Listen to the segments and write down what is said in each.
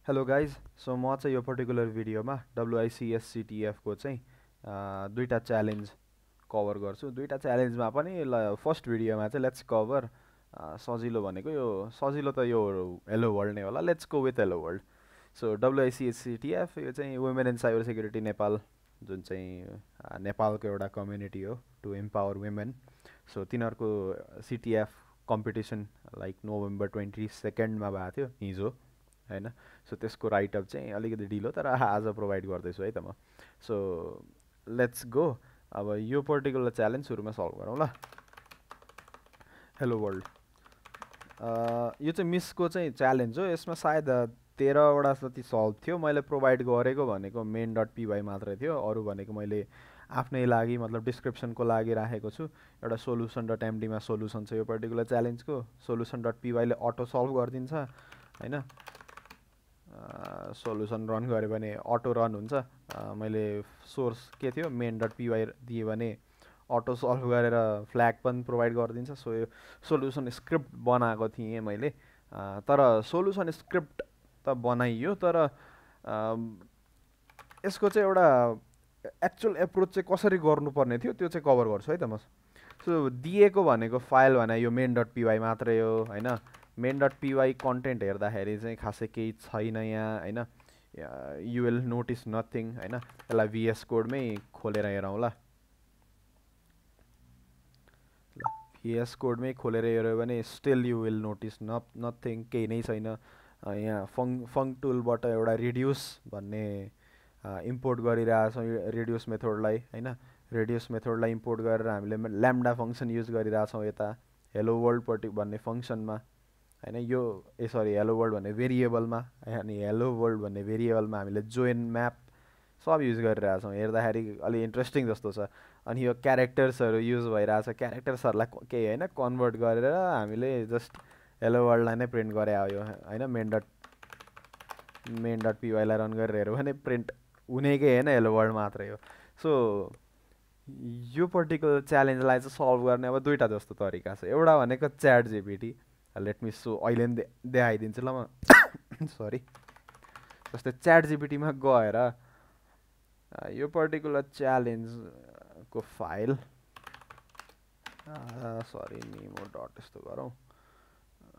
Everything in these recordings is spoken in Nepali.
हेलो गाइज सो म चाहिँ यो पर्टिकुलर भिडियोमा WICSCTF को चाहिँ दुईटा च्यालेन्ज कभर गर्छु। दुईटा च्यालेन्जमा पनि ल फर्स्ट भिडियोमा चाहिँ लेट्स कभर सजिलो भनेको यो सजिलो त यो हेलो वर्ल्ड नै होला। Let's go with hello world. So WICSCTF यो चाहिँ women in cyber security Nepal, जुन चाहिँ नेपालको एउटा कम्युनिटी हो टु एम्पावर वुमेन। सो तिनीहरूको CTF कम्पिटिसन लाइक नोभेम्बर 22मा भएको थियो हिजो, होइन। सो त्यसको राइटअप चाहिँ अलिकति ढिलो, तर आज प्रोभाइड गर्दैछु है त म। So let's go. अब यो पर्टिकुलर च्यालेन्ज सुरुमा सल्भ गरौँ ल। हेलो वर्ल्ड, यो चाहिँ मिसको चाहिँ च्यालेन्ज हो। यसमा सायद 13वटा जति सल्भ थियो। मैले प्रोभाइड गरेको भनेको main.py मात्रै थियो, अरू भनेको मैले आफ्नै लागि मतलब डिस्क्रिप्सनको लागि राखेको छु। एउटा solution.md मा सोल्युसन छ यो पर्टिकुलर च्यालेन्जको। solution.py ले अटो सल्भ गरिदिन्छ, होइन। सोल्युसन रन गऱ्यो भने अटो रन हुन्छ। मैले सोर्स के थियो main.py दिएँ भने अटो सल्भ गरेर फ्ल्याग पनि प्रोभाइड गरिदिन्छ। सो यो सोल्युसन स्क्रिप्ट बनाएको थिएँ मैले, तर सोल्युसन स्क्रिप्ट त बनाइयो, तर यसको चाहिँ एउटा एक्चुअल एप्रोच चाहिँ कसरी गर्नुपर्ने थियो त्यो चाहिँ कभर गर्छु है त म। सो दिएको भनेको फाइल भने यो main.py मात्रै हो, होइन। main.py कन्टेन्ट हेर्दाखेरि चाहिँ खासै केही छैन यहाँ, होइन। यु विल नोटिस नथिङ, होइन। यसलाई VS कोडमै खोलेर हेरौँ ल। VS कोडमै खोलेर हेऱ्यो भने still you will notice nothing, केही नै छैन। यहाँ फङ टुलबाट एउटा रिड्युस भन्ने इम्पोर्ट गरिरहेछौँ, रिड्युस मेथडलाई, होइन। रिड्युस मेथडलाई इम्पोर्ट गरेर हामीले ल्याम्डा फङ्सन युज गरिरहेछौँ यता हेलो वर्ल्ड भन्ने फङ्सनमा, होइन। यो सरी हेलो वर्ल्ड भन्ने भेरिएबलमा, अनि हेलो वर्ल्ड भन्ने भेरिएबलमा हामीले जोइन म्याप सब युज गरिरहेछौँ। हेर्दाखेरि अलि इन्ट्रेस्टिङ जस्तो छ। अनि यो क्यारेक्टर्सहरू युज भइरहेछ। क्यारेक्टर्सहरूलाई केही होइन, कन्भर्ट गरेर हामीले जस्ट हेलो वर्ल्डलाई नै प्रिन्ट गरे आयो, होइन। main.py लाई रन गरेर हेऱ्यो भने प्रिन्ट हुनेकै होइन, हेलो वर्ल्ड मात्रै हो। सो यो पर्टिकुलर च्यालेन्जलाई चाहिँ सल्भ गर्ने अब दुईवटा जस्तो तरिका छ। एउटा भनेको ChatGPT, लेट मी सो, अहिले पनि देखाइदिन्छु ल म। सरी, जस्तै ChatGPT मा गएर यो पर्टिकुलर च्यालेन्जको फाइल, सरी निमो डट यस्तो गरौँ।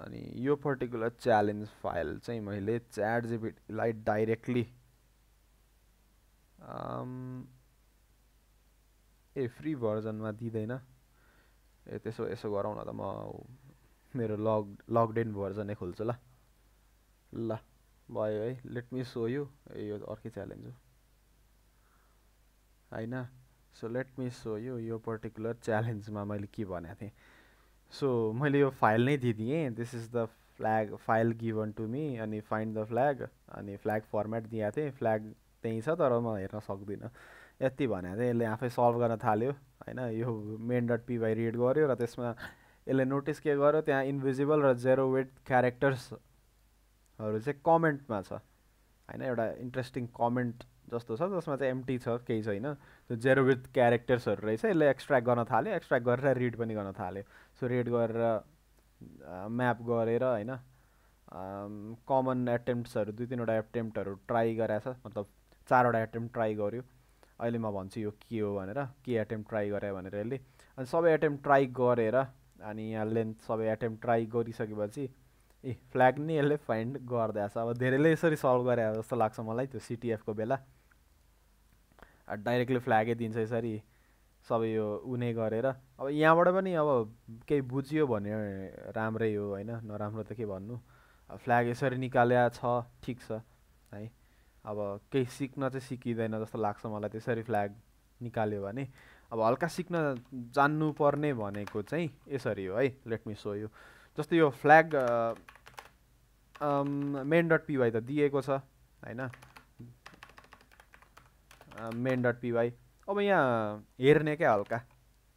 अनि यो पर्टिकुलर च्यालेन्ज फाइल चाहिँ मैले ChatGPT लाई डाइरेक्टली फ्री भर्जनमा दिँदैन। त्यसो यसो गरौँ न त, म मेरो लगड इन भर्जनै खोल्छु ल। ल भयो है, लेट मी सो यु। यो अर्कै च्यालेन्ज हो, होइन। So let me show you यो पर्टिकुलर च्यालेन्जमा मैले के भनेको थिएँ। सो मैले यो फाइल नै दिइदिएँ, this is the flag file given to me, अनि फाइन्ड द फ्ल्याग, अनि फ्ल्याग फर्मेट दिएको थिएँ। फ्ल्याग त्यहीँ छ तर म हेर्न सक्दिनँ, यति भनेको थिएँ। यसले आफै सल्भ गर्न थाल्यो, होइन। यो main.py रिड गर्यो र त्यसमा यसले नोटिस के गर्यो, त्यहाँ इन्भिजिबल र जेरो वेट क्यारेक्टर्सहरू चाहिँ कमेन्टमा छ, होइन। एउटा इन्ट्रेस्टिङ कमेन्ट जस्तो छ जसमा चाहिँ एम्टी छ, केही छैन। त्यो जेरो विथ क्यारेक्टर्सहरू रहेछ। यसले एक्सट्र्याक्ट गर्न थाल्यो, एक्सट्र्याक्ट गरेर रिड पनि गर्न थाल्यो। सो रिड गरेर म्याप गरेर, होइन, कमन एटेम्प्ट्सहरू 2-3वटा एटेम्प्टहरू ट्राई गरेछ, मतलब 4वटा एटेम्प्ट ट्राई गर्यो। अहिले म भन्छु यो के हो भनेर, के एटेम्प्ट ट्राई गरे भनेर यसले। अनि सबै एटेम्प्ट ट्राई गरेर, अनि यहाँ लेन्थ सबै एटेम्प्ट ट्राई गरिसकेपछि फ्ल्याग नि यसले फाइन्ड गरिदिएछ। अब धेरैले यसरी सल्भ गरे जस्तो लाग्छ मलाई त्यो CTF को बेला। डाइरेक्टली फ्ल्यागै दिन्छ यसरी सबै यो उनी गरेर। अब यहाँबाट पनि अब केही बुझियो भने राम्रै हो, होइन। नराम्रो त के भन्नु। फ्ल्याग यसरी निकाल्या छ, ठिक छ है। अब केही सिक्न चाहिँ सिकिँदैन जस्तो लाग्छ मलाई त्यसरी फ्ल्याग निकाल्यो भने। अब हल्का सिक्न जान्नुपर्ने भनेको चाहिँ यसरी हो है। Late me show you. जस्तै यो फ्ल्याग main.py त दिएको छ, होइन। main.py अब यहाँ हेर्ने क्या हल्का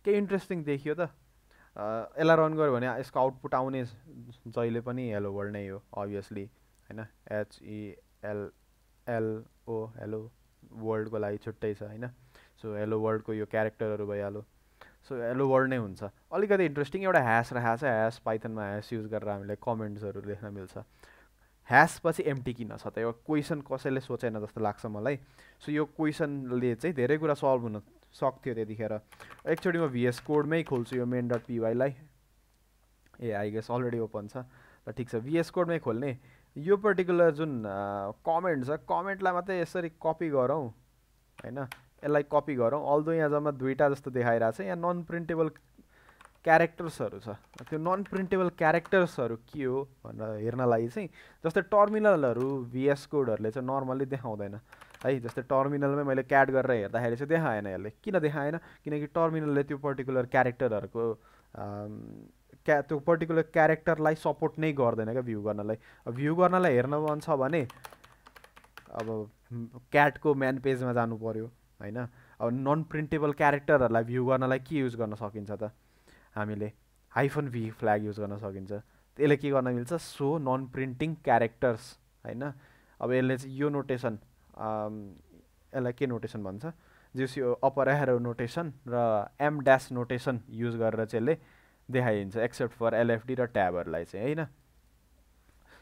केही इन्ट्रेस्टिङ देखियो त, यसलाई रन गऱ्यो भने यसको आउटपुट आउने जहिले पनि हेलो वर्ल्ड नै हो अभियसली, होइन। HELLO हेलो वर्ल्डको लागि छुट्टै छ, होइन। सो हेलो वर्ल्डको यो क्यारेक्टरहरू भइहाल्यो। सो हेलो वर्ल्ड नै हुन्छ। अलिकति इन्ट्रेस्टिङ एउटा ह्यास राखेको छ। ह्यास पाइथनमा ह्यास युज गरेर हामीले कमेन्ट्सहरू लेख्न मिल्छ। ह्यास पछि एम्प्टी किन छ त? यो क्वेसन कसैले सोचेन जस्तो लाग्छ मलाई। सो यो क्वेसनले चाहिँ धेरै कुरा सल्भ हुन सक्थ्यो त्यतिखेर। एकचोटि म VS कोडमै खोल्छु यो main.py लाई। ए आई गेस अलरेडी ओपन छ ल, ठिक छ। VS कोडमै खोल्ने। यो पर्टिकुलर जुन कमेन्ट छ, कमेन्टलाई मात्रै यसरी कपी गरौँ हैन, यसलाई कपी गरौँ। अल्दो यहाँ जम्मा दुईटा जस्तो देखाइरहेको छ, यहाँ नन प्रिन्टेबल क्यारेक्टर्सहरू छ। त्यो नन प्रिन्टेबल क्यारेक्टर्सहरू के हो भनेर हेर्नलाई चाहिँ जस्तै टर्मिनलहरू VS कोडहरूले चाहिँ नर्मल्ली देखाउँदैन है। जस्तै टर्मिनलमै मैले क्याट गरेर हेर्दाखेरि चाहिँ देखाएन यसले। किन देखाएन? किनकि टर्मिनलले त्यो पर्टिकुलर क्यारेक्टरहरूको त्यो पर्टिकुलर क्यारेक्टरलाई सपोर्ट नै गर्दैन क्या भ्यू गर्नलाई। भ्यू गर्नलाई हेर्न मन छ भने अब क्याटको म्यान पेजमा जानु पर्यो हैन। अब नन प्रिन्टेबल क्यारेक्टरहरूलाई भ्यू गर्नलाई के युज गर्न सकिन्छ त? हामीले -v फ्ल्याग युज गर्न सकिन्छ। त्यसले के गर्न मिल्छ? सो नन प्रिन्टिङ क्यारेक्टर्स हैन। अब यसले चाहिँ यो नोटेसन, यसलाई के नोटेसन भन्छ? जस यो अप्पर एरो नोटेसन र m ड्यास नोटेसन युज गरेर चाहिँ यसले देखाइन्छ, एक्सेप्ट फर LFD र ट्याबहरूलाई चाहिँ हैन।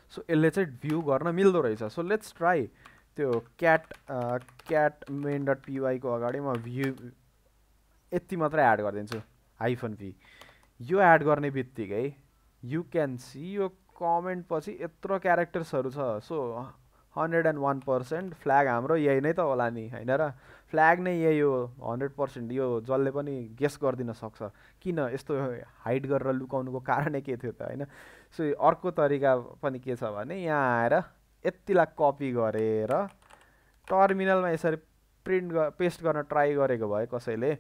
सो यसले चाहिँ भ्यू गर्न मिल्दो रहेछ। सो लेट्स ट्राई त्यो क्याट main.py को अगाडि म भ्यू यति मात्रै एड गरिदिन्छु, -v। यो एड गर्ने बित्तिकै यु क्यान सी यो कमेन्ट पछि यत्रो क्यारेक्टर्सहरू छ। सो 101% फ्ल्याग हाम्रो यही नै त होला नि हैन र? फ्ल्याग नै यही हो 100%। यो जसले पनि गेस गरिदिन सक्छ। किन यस्तो हाइड गरेर लुकाउनुको कारणै के थियो त हैन? सो अर्को तरिका पनि के छ भने यहाँ आएर यतिलाई कपी गरेर टर्मिनलमा यसरी पेस्ट गर्न ट्राई गरेको भए कसैले,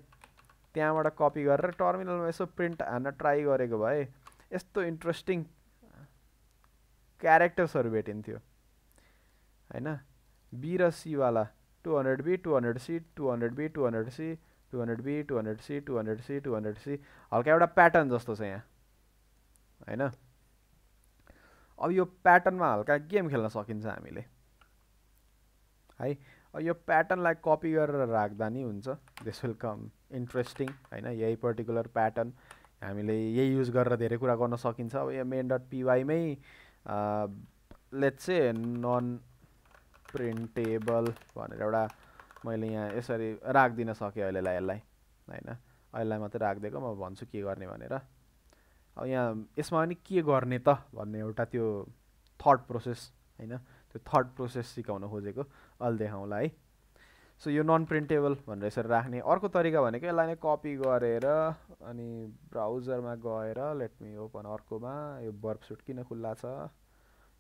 त्यहाँबाट कपी गरेर टर्मिनलमा यसो प्रिन्ट हान्न ट्राई गरेको भए यस्तो इन्ट्रेस्टिङ क्यारेक्टर्सहरू भेटिन्थ्यो हैन। B र C वाला 200B 200C 200B 200C 200B 200C 200C 200C हल्का एउटा प्याटर्न जस्तो छ यहाँ हैन। अब यो प्याटर्नमा हल्का गेम खेल्न सकिन्छ हामीले है। अब यो प्याटर्नलाई कपी गरेर राख्दा नि हुन्छ। दिस विल कम इन्ट्रेस्टिङ हैन। यही पर्टिकुलर प्याटर्न हामीले यही युज गरेर धेरै कुरा गर्न सकिन्छ। अब यो main.py मै लेट्स से नन प्रिन्टेबल भनेर एउटा मैले यहाँ यसरी राखिदिन सकेँ अहिलेलाई यसलाई हैन। अहिलेलाई मात्रै राखिदिएको, म भन्छु के गर्ने भनेर। अब यहाँ यसमा पनि के गर्ने त भन्ने एउटा त्यो थट प्रोसेस हैन, त्यो थट प्रोसेस सिकाउन खोजेको। अहिले देखाउँला है। सो यो नन प्रिन्टेबल भनेर यसरी राख्ने। अर्को तरिका भनेको यसलाई नै कपी गरेर अनि ब्राउजरमा गएर लेट मी ओपन अर्कोमा। यो वर्कसुट किन खुल्ला छ?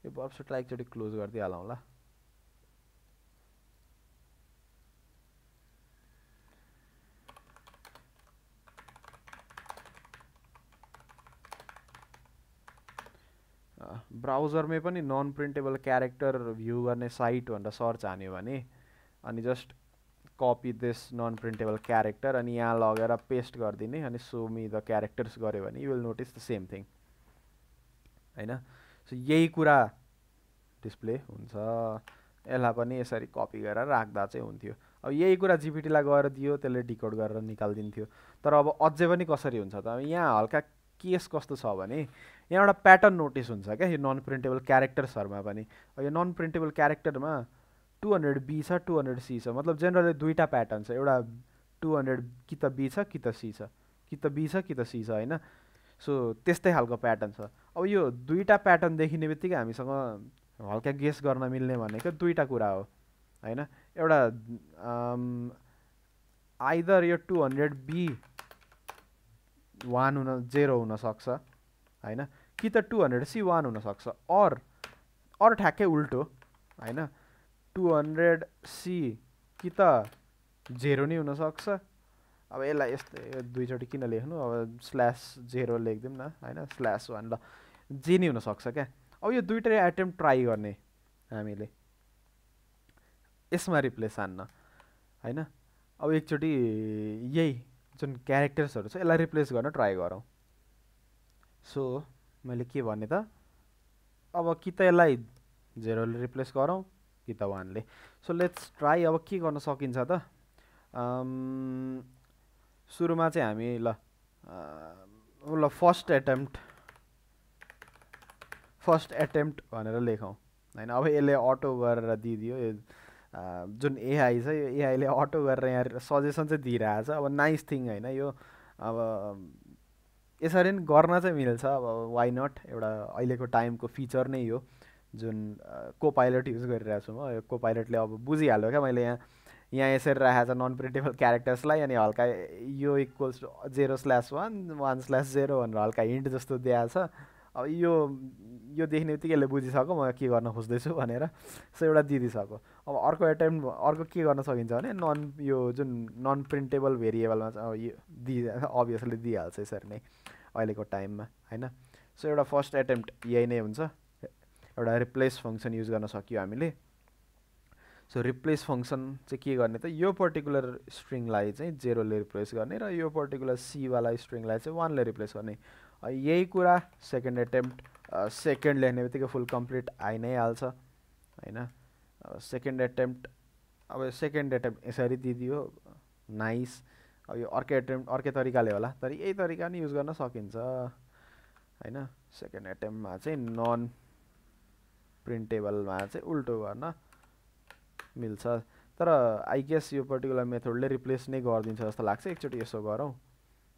यो वर्कसुटलाई एकचोटि क्लोज गरिदिइहालौँ ल। ब्राउजरमै पनि नन प्रिन्टेबल क्यारेक्टर भ्यू गर्ने साइट भनेर सर्च हान्यो भने अनि just copy this non printable character अनि यहाँ लगेर पेस्ट गरिदिने अनि सो मी द क्यारेक्टर्स गऱ्यो भने you will notice the same thing हैन। सो यही कुरा डिस्प्ले हुन्छ। यसलाई पनि यसरी कपी गरेर राख्दा चाहिँ हुन्थ्यो। अब यही कुरा जीपीटीलाई गएर दियो, त्यसले डिकोड गरेर निकालिदिन्थ्यो। तर अब अझै पनि कसरी हुन्छ त? यहाँ हल्का केस कस्तो छ भने यहाँ एउटा प्याटर्न नोटिस हुन्छ क्या यो नन प्रिन्टेबल क्यारेक्टर्सहरूमा पनि। यो नन प्रिन्टेबल क्यारेक्टरमा 200B छ 200C छ। मतलब जेनरली दुईटा प्याटर्न छ, एउटा 200 कि त B छ कि त C छ, कि त B छ कि त C छ हैन। सो त्यस्तै खालको प्याटर्न छ। अब यो दुईटा प्याटर्न देखिने बित्तिकै हामीसँग हल्का गेस गर्न मिल्ने भनेको दुईटा कुरा हो हैन। एउटा आइदर यो 200B 1 हुन 0 हुन सक्छ हैन, कि त 200C 1 हुन सक्छ। अर ठ्याक्कै उल्टो हैन, 200C कि त 0 नै हुन सक्छ। अब यसलाई यस्तै दुईचोटि किन लेख्नु? अब /0 लेखिदिउँ न हैन, /1 ल, जे नै हुन सक्छ क्या। अब यो दुईटै एटेम्प्ट ट्राई गर्ने हामीले यसमा रिप्लेस हान्न हैन। अब एकचोटि यही जुन क्यारेक्टर्सहरू छ यसलाई रिप्लेस गर्न ट्राई गरौँ। सो मैले के भने त? अब कि त यसलाई 0 ले रिप्लेस गरौँ कि त 1 ले। So let's try. अब के गर्न सकिन्छ त? सुरुमा चाहिँ हामी ल फर्स्ट एटेम्प्ट भनेर लेखौँ हैन। अब यसले अटो गरेर दिइदियो यो जुन एआई छ यो एआईले अटो गरेर यहाँ सजेसन चाहिँ दिइरहेछ। अब नाइस थिङ होइन यो। अब यसरी नि गर्न चाहिँ मिल्छ। अब वाइ नट, एउटा अहिलेको टाइमको फिचर नै यो जुन को पाइलट युज गरिरहेको छु म। यो को पाइलटले अब बुझिहाल्यो क्या मैले यहाँ यसरी राखेको छ नन प्रिन्टेबल क्यारेक्टर्सलाई, अनि हल्का यो इक्वल्स टु 0/1 1/0 भनेर हल्का हिन्ट जस्तो दिएको छ। अब यो देख्ने बित्तिकै यसले बुझिसक्यो म के गर्न खोज्दैछु भनेर, सो एउटा दिइदिइसक्यो। अब अर्को एटेम्प अर्को के गर्न सकिन्छ भने यो जुन नन प्रिन्टेबल भेरिएबलमा चाहिँ अब यो अभियसली दिइहाल्छ यसरी नै अहिलेको टाइममा होइन। सो एउटा फर्स्ट एटेम्प्ट यही नै हुन्छ। एउटा रिप्लेस फङ्सन युज गर्न सक्यो हामीले। सो रिप्लेस फङ्सन चाहिँ के गर्ने त, यो पर्टिकुलर स्ट्रिङलाई चाहिँ 0ले रिप्लेस गर्ने र यो पर्टिकुलर सीवाला स्ट्रिङलाई चाहिँ 1ले रिप्लेस गर्ने। यही कुरा सेकेन्ड एटेम्प्ट सेकेन्ड लेख्ने बित्तिकै फुल कम्प्लिट आइ नै हाल्छ होइन। सेकेन्ड एटेम्प्ट अब सेकेन्ड एटेम्प्ट यसरी दिदियो, नाइस। अब यो अर्कै एटेम्प्ट अर्कै तरिकाले होला, तर यही तरिका नि युज गर्न सकिन्छ होइन। सेकेन्ड एटेम्प्टमा चाहिँ नन प्रिन्टेबलमा चाहिँ उल्टो गर्न मिल्छ। तर आई गेस यो पर्टिकुलर मेथडले रिप्लेस नै गरिदिन्छ जस्तो लाग्छ। एकचोटि यसो गरौँ,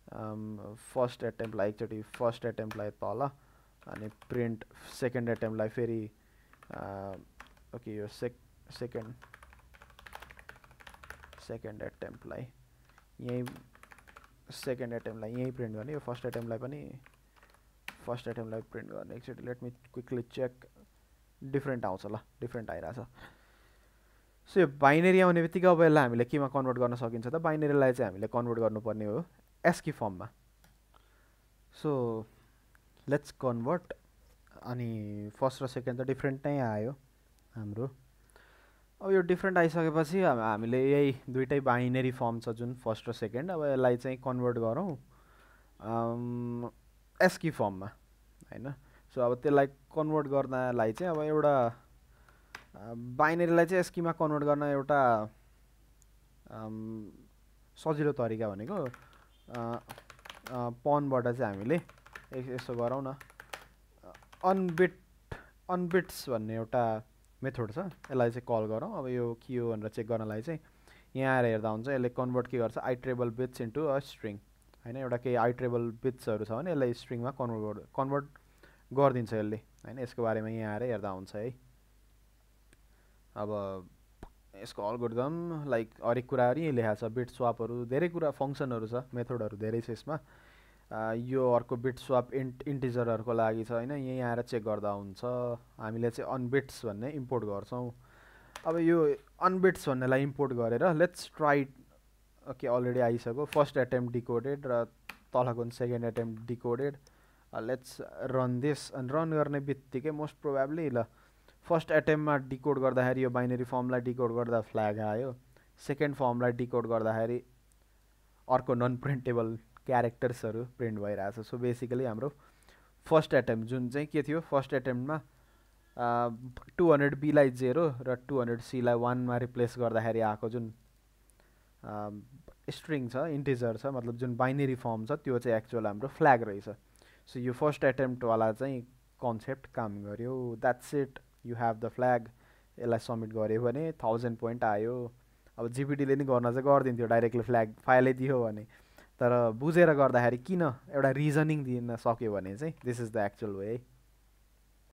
फर्स्ट एटेम्प्टलाई एकचोटि फर्स्ट एटेम्प्टलाई तल, अनि प्रिन्ट सेकेन्ड एटेम्प्टलाई फेरि ओके यो सेकेन्ड एटेम्प्टलाई यहीँ सेकेन्ड एटेम्प्टलाई यहीँ प्रिन्ट गर्ने, यो फर्स्ट एटेम्प्टलाई पनि फर्स्ट एटेम्प्टलाई प्रिन्ट गर्ने। एकचोटि let me quickly check, different आउँछ ल, डिफ्रेन्ट आइरहेछ। सो यो बाइनेरी आउने बित्तिकै अब यसलाई हामीले केमा कन्भर्ट गर्न सकिन्छ त, बाइनेरीलाई चाहिँ हामीले कन्भर्ट गर्नुपर्ने हो एस्की फर्ममा। सो लेट्स कन्भर्ट, अनि फर्स्ट र सेकेन्ड त डिफ्रेन्ट नै आयो हाम्रो। अब यो डिफ्रेन्ट आइसकेपछि हामीले यही दुइटै बाइनेरी फर्म छ जुन फर्स्ट र सेकेन्ड, अब यसलाई चाहिँ कन्भर्ट गरौँ एस्की फर्ममा होइन। सो अब त्यसलाई कन्भर्ट गर्नलाई चाहिँ अब एउटा बाइनेरीलाई चाहिँ एस्कीमा कन्भर्ट गर्न एउटा सजिलो तरिका भनेको पनबाट चाहिँ हामीले यसो गरौँ न, अनबिट्स भन्ने एउटा मेथड छ, यसलाई चाहिँ कल गरौँ। अब यो के हो भनेर चेक गर्नलाई चाहिँ यहाँ आएर हेर्दा हुन्छ यसले कन्भर्ट के गर्छ, आइट्रेबल बिट्स इन्टु अ स्ट्रिङ होइन। एउटा केही आइट्रेबल बिट्सहरू छ भने यसलाई स्ट्रिङमा कन्भर्ट गरिदिन्छ यसले होइन। यसको बारेमा यहाँ आएर हेर्दा हुन्छ है। अब यसको अल्गोरिदम लाइक हरेक कुराहरू यहीँ लेखाएको छ, बिट स्वापहरू धेरै कुरा फङ्सनहरू छ, मेथडहरू धेरै छ यसमा। यो अर्को बिट स्वाप इन्टिजरहरूको लागि छ होइन, यहीँ आएर चेक गर्दा हुन्छ। हामीले चाहिँ अनबिट्स भन्ने इम्पोर्ट गर्छौँ। अब यो अनबिट्स भन्नेलाई इम्पोर्ट गरेर लेट्स ट्राई, ओके अलरेडी आइसक्यो फर्स्ट एटेम्प्ट डिकोडेड र तलको second attempt decoded. Let's run this, अनि रन गर्ने बित्तिकै मोस्ट प्रोभाब्ली ल फर्स्ट एटेम्पमा डिकोड गर्दाखेरि यो बाइनेरी फर्मलाई डिकोड गर्दा फ्ल्याग आयो, सेकेन्ड फर्मलाई डिकोड गर्दाखेरि अर्को नन प्रिन्टेबल क्यारेक्टर्सहरू प्रिन्ट भइरहेछ। सो बेसिकली हाम्रो फर्स्ट एटेम्प्ट जुन चाहिँ के थियो, फर्स्ट एटेम्प्टमा 200B लाई 0 र 200C लाई 1मा रिप्लेस गर्दाखेरि आएको जुन स्ट्रिङ छ, इन्टिजर छ, मतलब जुन बाइनेरी फर्म छ त्यो चाहिँ एक्चुअल हाम्रो फ्ल्याग रहेछ। सो यो फर्स्ट एटेम्प्टवाला चाहिँ कन्सेप्ट काम गर्यो, that's it, you have the flag. यसलाई सबमिट गऱ्यो भने 1000 पोइन्ट आयो। अब जिपिटीले नि गर्न चाहिँ गरिदिन्थ्यो डाइरेक्टली फ्ल्याग फाइलै दियो भने, तर बुझेर गर्दाखेरि किन एउटा रिजनिङ दिन सक्यो भने चाहिँ this is the actual way है।